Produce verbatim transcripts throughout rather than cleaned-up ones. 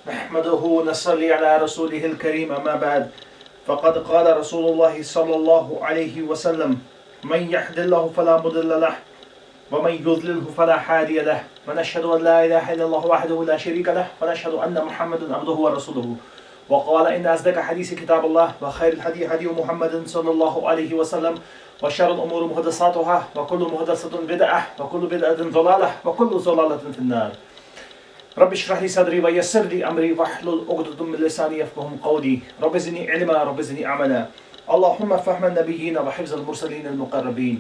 نحمده ونصلي على رسوله الكريم، أما بعد، فقد قال رسول الله صلى الله عليه وسلم: من يهد الله فلا مضل له، ومن يضلله فلا هادي له، ونشهد أن لا إله إلا الله وحده لا شريك له، ونشهد أن محمدا عبده ورسوله. وقال: إن أصدق الحديث كتاب الله، وخير الهدي هدي محمد صلى الله عليه وسلم، وشر الأمور محدثاتها، وكل محدثة بدعة، وكل بدعة ضلالة، وكل ضلالة في النار. رب اشرح لي صدري ويسر لي أمري واحلل عقدة من لساني يفقهوا قولي. رب زدني علما، رب زدني عملا. اللهم فهم النبيين وحفظ المرسلين المقربين.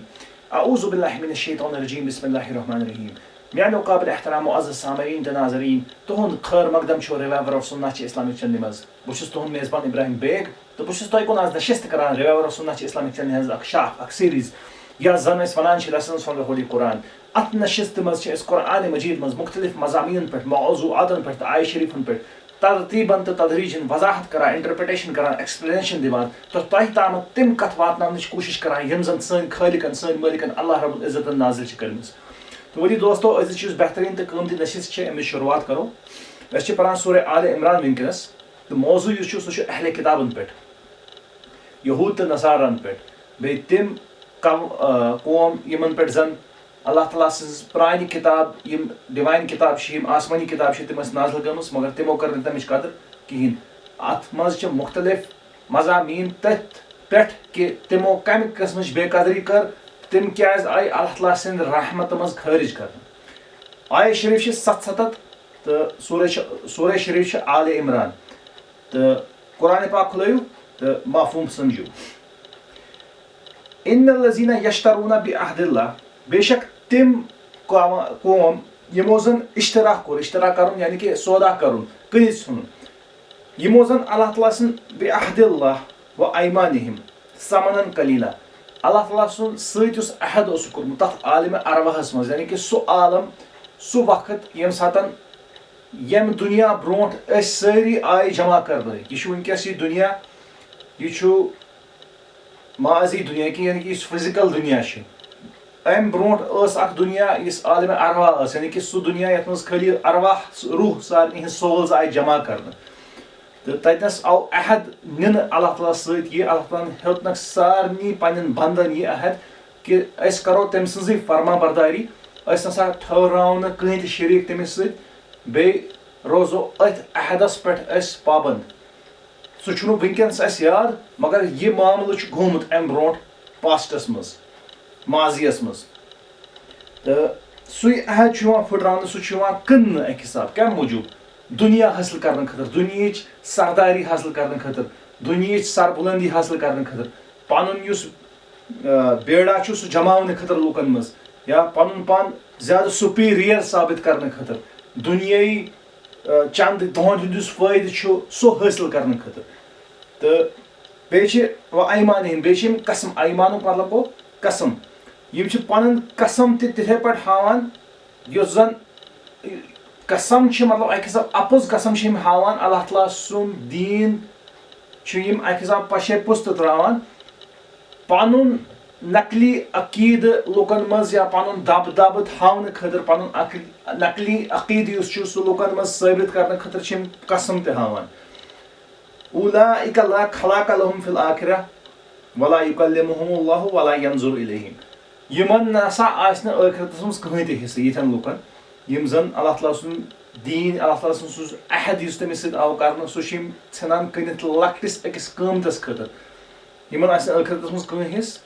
أعوذ بالله من الشيطان الرجيم. بسم الله الرحمن الرحيم. میانیو قابل احترام معزز سامعین تہٕ ناظرین، تُہُنٛد خٲر مقدم چھُ Reviver of Sunnah چہِ Islamic channel منٛز۔ بہٕ چھُس تُہُنٛد میزبان ابراہیم بیگ، تہٕ بہٕ چھُس تۄہہِ کُن آز نشست کران Reviver of Sunnah چہِ Islamic channel ہٕنٛز اکھ شاخ، اکھ series، یتھ زن أسۍ ونان چھِ Lessons from the Holy Quran۔ اتھ نشست منٛز چھِ أسۍ قرآن مجید منٛز مختلف مضامینن پٮ۪ٹھ، موضوعاتن پٮ۪ٹھ تہٕ آیہ شریفن پٮ۪ٹھ ترتیبن تہٕ تدریجن وضاحت کران، interpretation کران، explanation دِوان تہٕ تۄہہِ تامتھ تِم کتھٕ واتناونٕچ کوٗشش کران، یِم زن سٲنۍ خالقن، سٲنۍ مٲلکن اللہ رب العزتن نازل چھِ کٔرمٕژ۔ تہٕ ؤلِو دوستو، أزِچ یُس بہترین تہٕ قۭمتی نشست چھِ، امِچ شروعات کرو۔ أسۍ چھِ پران سورہ آل عمران وٕنکیٚنس، تہٕ موضوع یُس چھُ، سُہ چھُ اہل کتابن پٮ۪ٹھ، یہود تہٕ نصارن پٮ۪ٹھ، بیٚیہِ تِم قو-، آ، قوم، یِمن پٮ۪ٹھ زن اللہ تعالیٰ سٕنٛز پرٛانہِ کِتاب، یِم divine کِتاب چھِ، یِم آسمٲنی کِتاب چھِ، تِم ٲسۍ نازل گٔمٕژ، مگر تِمو کٔر نہٕ تَمِچ قدٕر کِہیٖنۍ۔ اَتھ منٛز چھِ مُختٔلِف مضامین تٔتھۍ پٮ۪ٹھ کہِ تِمو کَمہِ قٕسمٕچ بے قدری کٔر، تِم کیٛازِ آیہِ اللہ تعالیٰ سٕنٛدِ رحمتہٕ منٛز خٲرج کرنہٕ۔ آیت شریف چھِ ستھ ستتھ تہٕ سورہ چھِ، سورہ شریف چھِ آل عمران۔ تہٕ قرآن پاک کھُلٲیِو تہٕ مفہوم سمجھِو۔ ان الذین یشترون بعہد اللہ، بے شک تِم قوا-، قوم یِمو زن اشترا کوٚر، اشترا کرُن یعنی کہِ سودا کرُن، کٕنِتھ ژھُنُن، یِمو زن اللہ تعالیٰ سٕنٛد بعہد اللہ و ایمانہم ثمنا قلیلا، اللہ تعالیٰ سُنٛد سۭتۍ یُس عہد اوس کوٚرمُت تتھ عالم ارواحس منٛز، یعنی کہِ سُہ عالم، سُہ وقت ییٚمہِ ساتن، ییٚمہِ دُنیا برونٛٹھ أسۍ سٲری آیہِ جمع کرنہٕ۔ یہِ چھُ وٕنکیٚس یہِ دُنیا، یہِ چھُ ماضی دُنیا کہِ، یعنی کہِ یُس physical دُنیا چھُ۔ امہِ برونٛٹھ ٲس اکھ دُنیا یُس عالم ارواح ٲس، یعنی کہِ سُہ دُنیا یتھ منٛز خٲلی ارواح، روح سارنٕے ہٕنٛز souls آیہِ جمع کرنہٕ۔ تہٕ تتنس آو عہد نِنہٕ اللہ تعالیٰ سۭتۍ، یہِ اللہ تعالیٰ ہن ہیوٚتنکھ سارنٕے پننٮ۪ن بندن یہِ عہد کہِ أسۍ کرو تٔمۍ سٕنٛزٕے فرما برداری، أسۍ نسا ٹھٔہراو نہٕ کٕہٕنۍ تہِ شریٖک تٔمِس سۭتۍ، بیٚیہِ روزو أتھۍ عہدس پٮ۪ٹھ أسۍ پابند۔ سُہ چھُنہٕ وٕنکیٚنس اَسہِ یاد، مگر یہِ معاملہٕ چھُ گوٚمُت اَمہِ برونٛٹھ past منٛز، ماضیَس منٛز۔ تہٕ سُے عہد چھُ یِوان پھٕٹراونہٕ، سُہ چھُ یِوان کٕننہٕ اَکہِ حساب۔ کَمہِ موٗجوٗب؟ دُنیا حٲصِل کرنہٕ خٲطرٕ، دُنیہٕچ سرداری حٲصِل کرنہٕ خٲطرٕ، دُنیہٕچ سربلندی حٲصِل کرنہٕ خٲطرٕ، پَنُن یُس، آ، بیڑا چھُ، سُہ جماونہٕ خٲطرٕ لُکن منٛز، یا پَنُن پان زیادٕ superior ثابت کرنہٕ خٲطرٕ، دُنیٲیی، آ، چند دۄہن ہُنٛد یُس فٲیدٕ چھُ، سُہ حٲصِل کرنہٕ خٲطرٕ۔ تہٕ بیٚیہِ چھِ و ایمانہم، بیٚیہِ چھِ یِم قسم، ایمانُک مطلب گوٚو قسم۔ یِم چھِ پنُن قسم تہِ تِتھے پٲٹھۍ ہاوان، یُس زن قسم چھِ، مطلب، اکہِ حساب اپُز قسم چھِ یِم ہاوان۔ اللہ تعالیٰ سُنٛد دیٖن چھُ یِم اکہِ حساب پشے پُستہٕ تراوان۔ پنُن نقلی عقیدٕ لُکن منٛز یا پنُن دبدبہٕ تھاونہٕ خٲطرٕ، پنُن عقل-، نقلی عقیدٕ یُس چھُ، سُہ لُکن منٛز ثٲبت کرنہٕ خٲطرٕ چھِ یِم قسم تہِ ہاوان۔ اولئک لا خلاق لهم فی الآخرہ ولا یکلمهم اللہ ولا ینظر الیہم۔ یِمن نسا آسہِ نہٕ ٲخرتس منٛز کٕہٕنۍ تہِ حصہٕ، یِتھٮ۪ن لُکن، یِم زن اللہ تعالیٰ سُنٛد دیٖن، اللہ تعالیٰ سُنٛد سُہ عہد یُس تٔمِس سۭتۍ آو کرنہٕ، سُہ چھِ یِم ژھٕنان کٕنِتھ لۄکٹِس أکِس قۭمتس خٲطرٕ۔ یِمن آسہِ نہٕ ٲخرتس منٛز کٕہٕنۍ حصہٕ۔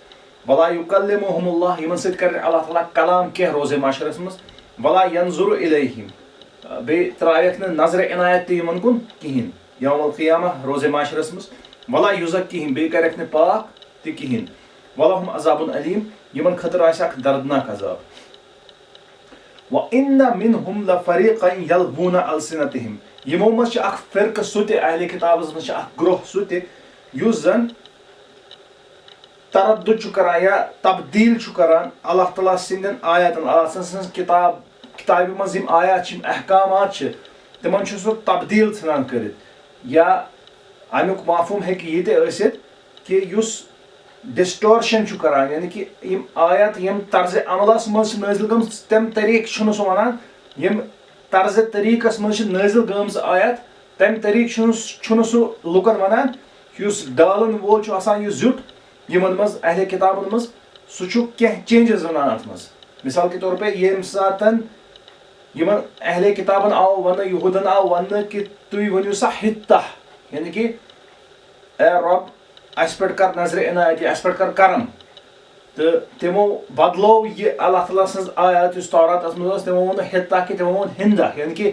ولا یکلمهم اللہ، یِمن سۭتۍ کرِ نہٕ اللہ تعالیٰ کلام کینٛہہ روزے معاشرس منٛز۔ ولا ینظر الیہم، بیٚیہِ ترٛاوٮ۪کھ نہٕ نظرِ عنایت تہِ یِمن کُن کِہیٖنۍ یوم القیامہ، روزے معاشرس منٛز۔ ولا یزکیہم، بیٚیہِ کرٮ۪کھ نہٕ پاک تہِ کِہیٖنۍ۔ ولہم عذاب الیم، یِمن خٲطرٕ آسہِ اکھ دردناک عذاب۔ وَإِنَّ مِنْهُمْ لَفَرِيقًا يَلْوُونَ أَلْسِنَتَهُمْ، یِمو منٛز چھِ اکھ فرقہٕ سُہ تہِ، اہلِ کِتابس منٛز چھِ اکھ گروہ سُہ تہِ، یُس زن تردد چھُ کران یا تبدیل چھُ کران اللہ تعالیٰ سٕنٛدٮ۪ن آیاتن، اللہ تعالیٰ سٕنٛز کِتاب، کِتابہِ منٛز یِم آیات چھِ، یِم احکامات چھِ، تِمن چھُ سُہ تبدیل ژھٕنان کٔرِتھ۔ یا امیُک مفہوم ہیٚکہِ یہِ تہِ ٲسِتھ کہِ یُس distortion چھُ کران، یعنی کہِ یِم آیات یِم طرزِ عملس منٛز چھِ نٲزِل گٔمٕژ، تَمہِ طریٖقہٕ چھُنہٕ سُہ وَنان، یِم طرزِ طریٖقس منٛز چھِ نٲزِل گٔمٕژ آیات، تَمہِ طریٖقہٕ چھُنہٕ چھُنہٕ سُہ لُکن وَنان، یُس ڈالن وول چھُ آسان، یُس زیُٹھ یِمن منٛز اہل کِتابن منٛز، سُہ چھُ کینٛہہ چینجز اَنان اَتھ منٛز۔ مثال کے طور پہ ییٚمہِ ساتن یِمن اہل کِتابن آو وَننہٕ، یہوٗدن آو وَننہٕ کہِ تُہۍ ؤنِو سا حِتہ، یعنی کہِ اے رۄب، اَسہِ پٮ۪ٹھ کر نظرِ عنایت، اَسہِ پٮ۪ٹھ کر کرم۔ تہٕ تِمو بدلو یہِ اللہ تعالیٰ سٕنٛز آیات، یُس توراتس منٛز ٲس، تِمو ووٚن حِتہ کہِ تِمو ووٚن ہِندا، یعنی کہِ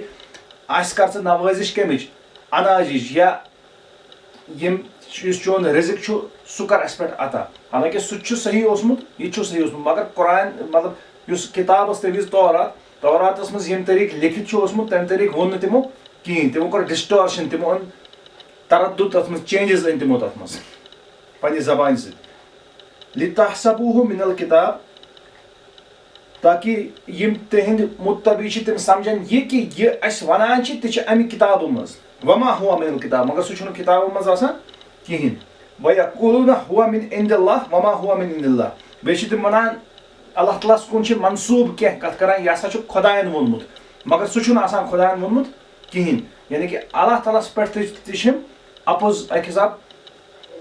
اَسہِ کر ژٕ نوٲزِش کَمِچ؟ اناجِچ، یا یِم، یُس چون رِزق چھُ، سُہ کر اَسہِ پٮ۪ٹھ عطا۔ حالانکہِ سُہ تہِ چھُ صحیح اوسمُت، یہِ تہِ چھُ صحیح اوسمُت، مگر قرآن، مطلب، یُس کِتاب ٲس تَمہِ وِزِ تورات، توراتس منٛز ییٚمہِ طریٖقہٕ لیکھِتھ چھُ اوسمُت، تَمہِ طریٖقہٕ ووٚن نہٕ تِمو کِہیٖنۍ۔ تِمو کوٚر ڈسٹورشن، تِمو اوٚن تردُد تَتھ منٛز، چینجز أنۍ تِمو تَتھ منٛز پننہِ زبانہِ سۭتۍ۔ لِتَحْسَبُوهُ مِنَ الْکِتاب، تاکہِ یِم تِہنٛدۍ مُتَّبِع چھِ، تِم سمجھن یہِ کہِ یہِ اَسہِ وَنان چھِ، تہِ چھِ اَمہِ کِتابہٕ منٛز۔ وَمَا هُوَ مِنَ الْکِتاب، مگر سُہ چھُنہٕ کِتابہٕ منٛز آسان کِہیٖنۍ۔ وَیَقُولُونَ هُوَ مِنْ عِنْدِ اللَّهِ وَمَا هُوَ مِنْ عِنْدِ اللَّهِ۔ بیٚیہِ چھِ تِم وَنان، اللہ تعالیٰ ہَس کُن چھِ منسوٗب کینٛہہ کَتھ کَران، یہِ ہسا چھُ خۄدایَن ووٚنمُت، مگر سُہ چھُنہٕ آسان خۄدایَن ووٚنمُت کِہیٖنۍ۔ یعنی کہِ اللہ تعالیٰ ہَس پٮ۪ٹھ تہِ تہِ چھِ یِم اَپُز، اَکہِ حساب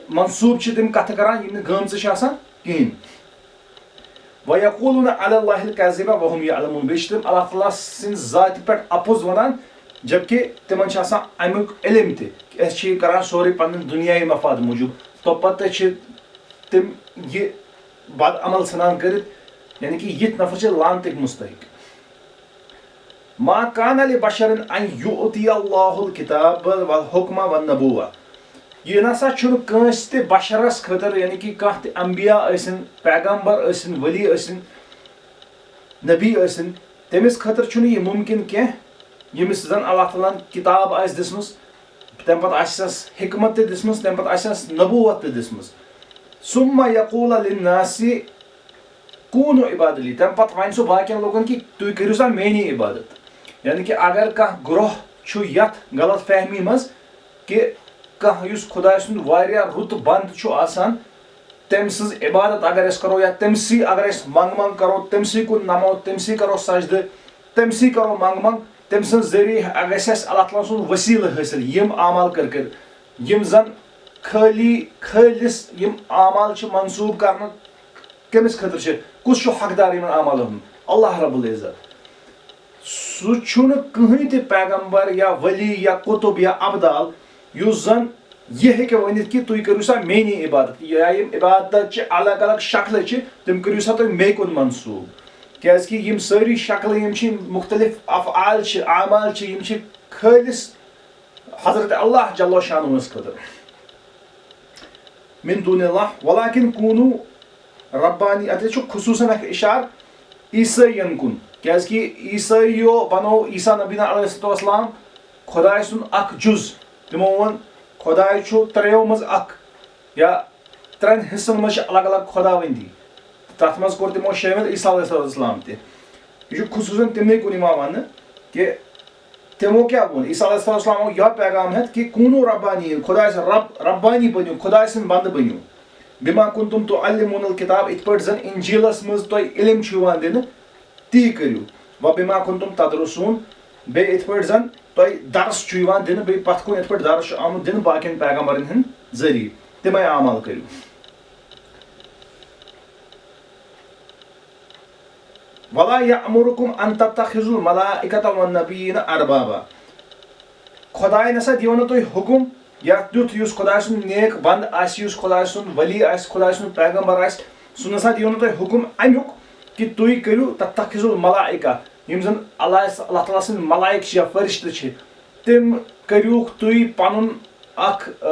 منسوٗب چھِ تِم کَتھٕ کَران، یِم نہٕ گٔمژٕ چھِ آسان کِہیٖنۍ۔ وَیَقُولُونَ عَلَى اللَّهِ الْکَذِبَ وَهُمْ یَعْلَمُونَ، بیٚیہِ چھِ تِم اللہ تعالیٰ سٕنٛزِ ذاتہِ پٮ۪ٹھ اَپُز وَنان، جبکہ تِمَن چھِ آسان اَمیُک علم تہِ، کہِ أسۍ چھِ یہِ کَران سورُے پنٕنۍ دُنیاہی مفاد موٗجوٗب۔ توپتہٕ چھِ تِم یہِ بد عمل ژھٕنان کٔرِتھ، یعنی کہِ یِتھۍ نفر چھِ لعنتٕکۍ مستحق۔ ما کان لبشر ان یؤتی اللہ الکتاب والحکم والنبوہ۔ یہِ نسا چھُنہٕ کٲنٛسہِ تہِ بشرس خٲطرٕ، یعنی کہِ کانٛہہ تہِ انبیاء ٲسِن، پیغمبر ٲسِن، ولی ٲسِن، نبی ٲسِن، تٔمِس خٲطرٕ چھُنہٕ یہِ مُمکِن کینٛہہ، ییٚمِس زن اللہ تعالیٰ ہن کتاب آسہِ دِژمٕژ، تمہِ پتہٕ آسٮ۪س حکمت تہِ دِژمٕژ، تمہِ پتہٕ آسٮ۪س نبوت تہِ دِژمٕژ۔ ثم یقول للناس کونوا عبادی لی، تمہِ پتہٕ ونہِ سُہ باقین لوٗکن کہِ تُہۍ کٔرِو سا میٲنی عبادت۔ یعنی کہِ اگر کانٛہہ گروہ چھُ یتھ غلط فہمی منٛز کہِ کانٛہہ یُس خۄداے سُنٛد واریاہ رُت بنٛد چھُ آسان، تٔمۍ سٕنٛز عبادت اگر أسۍ کرو یا تٔمۍ سٕے اگر أسۍ منٛگہٕ منٛگ کرو، تٔمۍ سٕے کُن نمو، تٔمۍ سٕے کرو سجدٕ، تٔمۍ سٕے کرو منٛگہٕ منٛگ، تٔمۍ سٕنٛز ذٔریعہٕ گژھِ اَسہِ اللہ تعالیٰ سُنٛد وسیٖلہٕ حٲصِل۔ یِم اعمال کٔرۍ کٔرۍ، یِم زن خٲلی خٲلص یِم اعمال چھِ منسوٗب کرنہٕ، کٔمِس خٲطرٕ چھِ؟ کُس چھُ حقدار یِمن اعمالن ہُنٛد؟ اللہ رب العزت۔ سُہ چھُنہٕ کٕہٕنۍ تہِ پیغمبر یا ولی یا قطب یا ابدال یُس زن یہِ ہیٚکہِ ؤنِتھ کہِ تُہۍ کٔرِو سا میٲنی عبادت، یا یِم عبادت چھِ الگ الگ شکلہٕ چھِ، تِم کٔرِو سا تُہۍ مے کُن منسوٗب۔ کیازِ کہِ یِم سٲری شکلہٕ یِم چھِ مُختٔلِف افعال چھِ، اعمال چھِ، یِم چھِ خٲلص حضرت اللہ جل شانہس خٲطرٕ۔ من دون اللہ، ولکن کونو ربانی، اتہِ چھُ خصوصاً اکھ اشارٕ عیسٲیین کُن، کیازِ کہِ عیسٲیو بنوو عیسیٰ نبینا علیہ الصلوۃ والسلام خۄداے سُنٛد اکھ جُز۔ تِمو ووٚن خۄداے چھُ ترٛیٚیو منٛز اکھ، یا ترٛٮ۪ن حصن منٛز چھِ الگ الگ خۄداوندی۔ تتھ منٛز کوٚر تِمو شٲمِل عیسیٰ علیہ الصلوۃ والسلام تہِ۔ یہِ چھُ خصوصاً تِمنٕے کُن یِوان وننہٕ کہِ تِمو کیٛاہ ووٚن؟ عیسیٰ علیہ السلام آو یہِ پیغام ہٮ۪تھ کہِ کونو ربانی، خۄداے سٕنٛدۍ رب، ربانی بٔنِو، خۄداے سٕنٛدۍ بندٕ بٔنِو۔ بما کنتم تعلمون الکتاب، یِتھ پٲٹھۍ زن انجیلس منٛز تۄہہِ علم چھُ یِوان دِنہٕ، تی کٔرِو۔ و بما کنتم تدرسون، بیٚیہِ یِتھ پٲٹھۍ زن تۄہہِ درس چھُ یِوان دِنہٕ، بیٚیہِ پتھ کُن یِتھ پٲٹھۍ درس چھُ آمُت دِنہٕ باقین پیغمبرن ہٕنٛدۍ ذٔریعہٕ، تِمے اعمال کٔرِو۔ ولا یأمرکم ان تتخذوا الملائکۃ والنبیین اربابا۔ خۄداے نسا دِیو نہٕ تۄہہِ حُکم، یا تیُتھ یُس خۄداے سُنٛد نیک بنٛد آسہِ، یُس خۄداے سُنٛد ولی آسہِ، خۄداے سُنٛد پیغمبر آسہِ، سُہ نسا دِیو نہٕ تۄہہِ حُکم امیُک کہِ تُہۍ کٔرِو تتخذوا الملائکہ، یِم زن اللہ، اللہ تعالیٰ سٕنٛدۍ ملائک چھِ یا فرشتہٕ چھِ، تِم کٔرِوکھ تُہۍ پنُن اکھ، آ،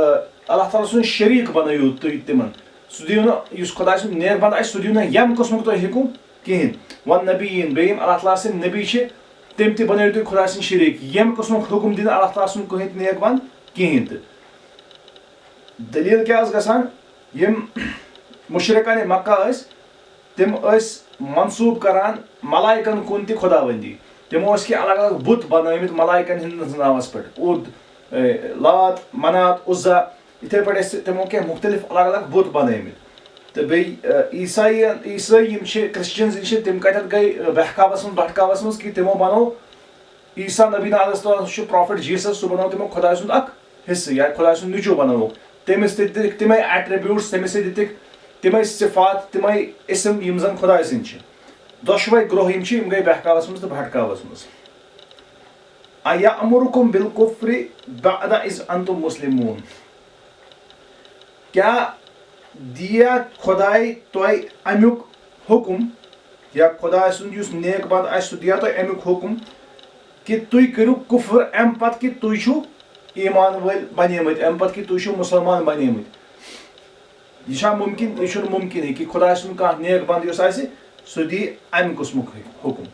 اللہ تعالیٰ سُنٛد شریٖک بنٲیِو تُہۍ تِمن۔ سُہ دِیِو نہٕ، یُس خۄداے سُنٛد نیک بنٛد آسہِ، سُہ دِیِو نہٕ ییٚمہِ قٕسمُک تۄہہِ حُکم کِہیٖنۍ۔ والنبیین، بیٚیہِ یِم اللہ تعالیٰ سٕنٛدۍ نبی چھِ، تِم تہِ بنٲیِو تُہۍ خۄداے سٕنٛدۍ شریٖک۔ ییٚمہِ قٕسمُک حُکم دِنہٕ اللہ تعالیٰ سُنٛد کٕہٕنۍ تہِ نیک بنٛد کِہیٖنۍ تہِ۔ دٔلیٖل کیٛاہ ٲس گژھان؟ یِم مُشرِکانِ مکہ ٲسۍ، تِم ٲسۍ منسوٗب کران ملائکن کُن تہِ خۄداوندی۔ تِمو ٲسۍ کینٛہہ الگ الگ بُت بنٲومٕتۍ ملائکن ہٕنٛدِس ناوس پٮ۪ٹھ۔ اوٚد، اے، لات، منات، عزا، یِتھے پٲٹھۍ ٲسۍ تِمو کینٛہہ مُختٔلِف الگ الگ بُت بنٲومٕتۍ۔ تہٕ بیٚیہِ، اے، عیسائی، عیسٲے یِم چھِ، کرسچنز یِم چھِ، تِم کتٮ۪تھ گٔے، اے، بہکاوس منٛز، بٹکاوس منٛز کہِ تِمو بنوو عیسیٰ نبی علیہ السلام چھُ پرافٹ جیسس، سُہ بنوو تِمو خۄداے سُنٛد اکھ حصہٕ یا خۄداے سُنٛد نیٚچوٗ بنووُکھ۔ تٔمِس تہِ دِتِکھ تِمے ایٹریبیوٹس، تٔمِس تہِ دِتِکھ تِمے صفات، تِمے اسم یِم زن خۄداے سٕنٛدۍ چھِ۔ دۄشوے گروہ یِم چھِ، یِم گٔے بہکاوس منٛز تہٕ بھٹکاوس منٛز۔ أَيَأْمُرُكُمْ بِالْكُفْرِ بَعْدَ إِذْ أَنْتُمْ مُسْلِمُونَ۔ کیٛاہ دِیا خۄداے تۄہہِ اَمیُک حُکُم، یا خۄداے سُنٛد یُس نیک بنٛد آسہِ، سُہ دِیا تۄہہِ اَمیُک حُکُم کہِ تُہۍ کٔرِو کُفر اَمہِ پتہٕ کہِ تُہۍ چھِو ایمان وٲلۍ بنیمٕتۍ، اَمہِ پتہٕ کہِ تُہۍ چھِو مُسلمان بنیمٕتۍ؟ یہِ چھا مُمکِن؟ یہِ چھُنہٕ مُمکِنٕے کہِ خۄداے سُنٛد کانٛہہ نیک بنٛد یُس آسہِ، سُہ دِیہِ اَمہِ قٕسمُک حُکُم۔